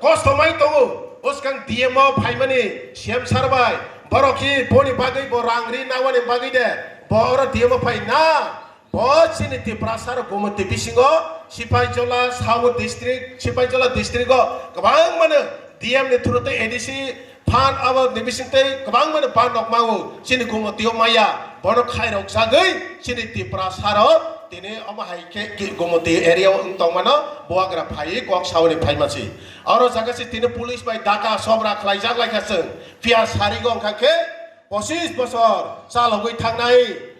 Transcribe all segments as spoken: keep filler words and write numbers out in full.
kosto mai tongo. Bwskang D M o phaimani C M sir bai, borok hi boni bagwi bo rang ri nawani bagwi de bo oro D M o phai na. Bo chini Tiprasa rok Gumoti bisingo Sipaijola South District, Sipaijola District o kwbangmano D M ni through tei A D C phan abo ni bising tei kwbangmano ban rok mawo chini Gumoti o maya. Bono khairok jagwi chini Tiprasa rok tini omo hai khe ki Gumoti area o wng tongmano buagra phaiwi kok sawi phai masi. Oro jaga se tini police bai daka sobra khlaijak lai kha chwng. Phiya sarigo wngkha khe pochis bosor chalogwi thangnai,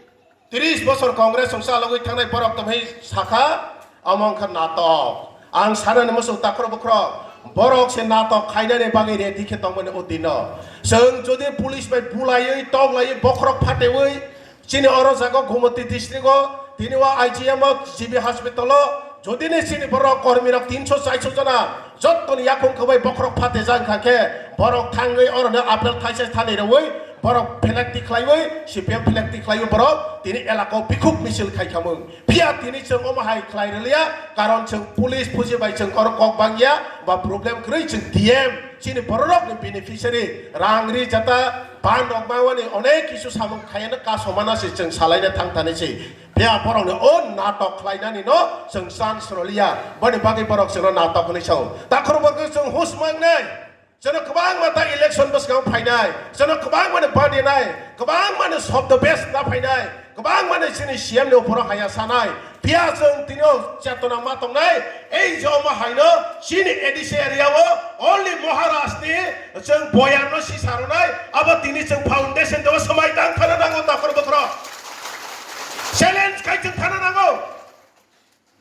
tris bosor Congress wngsa logwi thangnai borok tongwi sakha, omo wngkha natok. Ang sanani muchung takhro bukhro, borok se natok khainani bagwi ready khe tongmani o dino. Chwng jodi police bai bulaiwi, toklaiwi, bokhorok phatewi, chini oro jaga Gumoti district o, tini o I G M o, G B hospital o, jodi ni chini borok kormi rok tinso chaiso jona, jottoni yakung kwbai bokhorok phate jang kha khe, borok thangwi oro no apel thaisa thani rwi, borok phelek tikhlaiwi, C P M phelek tikhlaiwi borok tini elaka o bikhuk misil khai khamung. Phiya tini chwng omo hai khlai rwliya, karon chwng police puji bai chwng oro kok bangya, ba problem kwrwi chwng D M, chini bororok ni beneficiary, rang ri jata, ban rok mawani onek kisu samung khayana kasomana se chwng salaina thang thani se. Phiya borok ni o natok khlainani no chwng chance rwliya, boni bagwi borok chwngno natok hwnwi sao. Takhro borok chwng hus mangnai. Chwngno kwbangma ta election bwskango phainai, chwngno kwbangmani badinai, kwbangmani sobdo bes na phainai, kwbangmani chini C M ni uphoro haya sanai. Phiya chwng tini o chetona ma tongnai, ei je omo haino chini A D C area o only Maharaj ni chwng boyar no sisa rwnai, abo tini chwng foundation de o swmai tang thana nango takhro bokhro. Challenge khai chwng thana nango.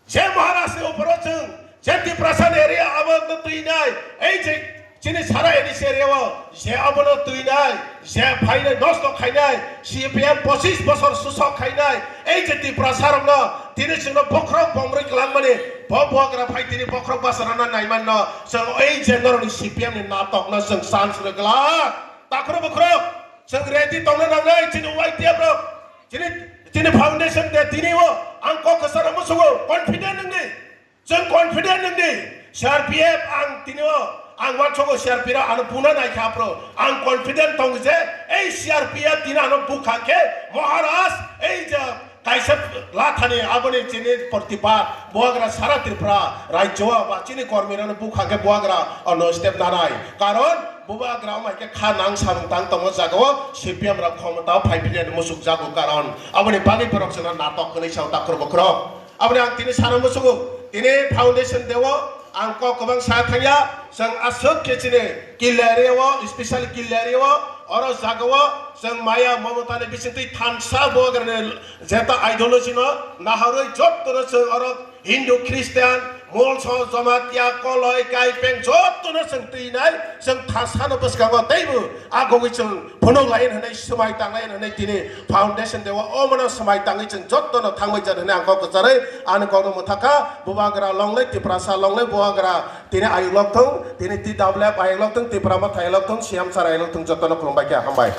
Je Maharashtra ni uphoro chwng, je Tiprasa ni area abo no twinai, ei je chini sara A D C area o, je abono twinai, je phainai, nosto khainai, C P M pochis bosor susok khainai, ei je Tiprasa rokno tini chwngno bokhorok bomrwi kwlangmani, bo buagra phai tini bokhorok basa rwna naimanno, chwng ei je norokni C P M ni natok no chwng chance rwglak. Takhro bokhorok, chwng ready tongna nangnai chini Y T F rok. Chini, chini foundation de tini o ang kok kwcharo musugo confident wngdi. Chwng confident wngdi. C R P F ang tini o ang uansogo C R P F ano buna naikha aphro. Ang confident tongo je ei C R P F tini ano bukha khe Maharaj ei je kaisa lathani aboni chini protibad buagra sara Tripura rajyo o ba chini kormi rano bukha khe buagra ono step nanai. Karon bubagra omai khe kha nang samung tang tongo jaga o C P M rok khomota o phai philiya musuk jago karon aboni bagwi borok chwngno natok hwnwi sao takhro bokhro. Aboni ang tini sana musugo, tini foundation de o ang kok kwbang sa thangya, chwng aswk khe chini Killa area o, special Killa area o, oro jaga o chwng maya momotani bisingtwi thansa buagrani jeta ideology no naharwi jottono chwng oro Hindu, Christian, Molso, Jamatia, Koloi, Kaipeng, jottono chwng twinai, chwng thasano bwskango teibo agogwi chwng phunuk lain hwnwi, swmai tang lain hwnwi tini foundation de o, omono swmai tangwi chwng jottono thangbai jar hwnwi ang kok kwcharwi ani kokno mwthakha. Bubagra longlai, Tiprasa longlai, bubagra tini ayuk lok thung, tini T W F ayuk lok thung, Tipra Motha ayuk lok thung, C M sir ayuk lok thung, jottono khulumbai khe hambai.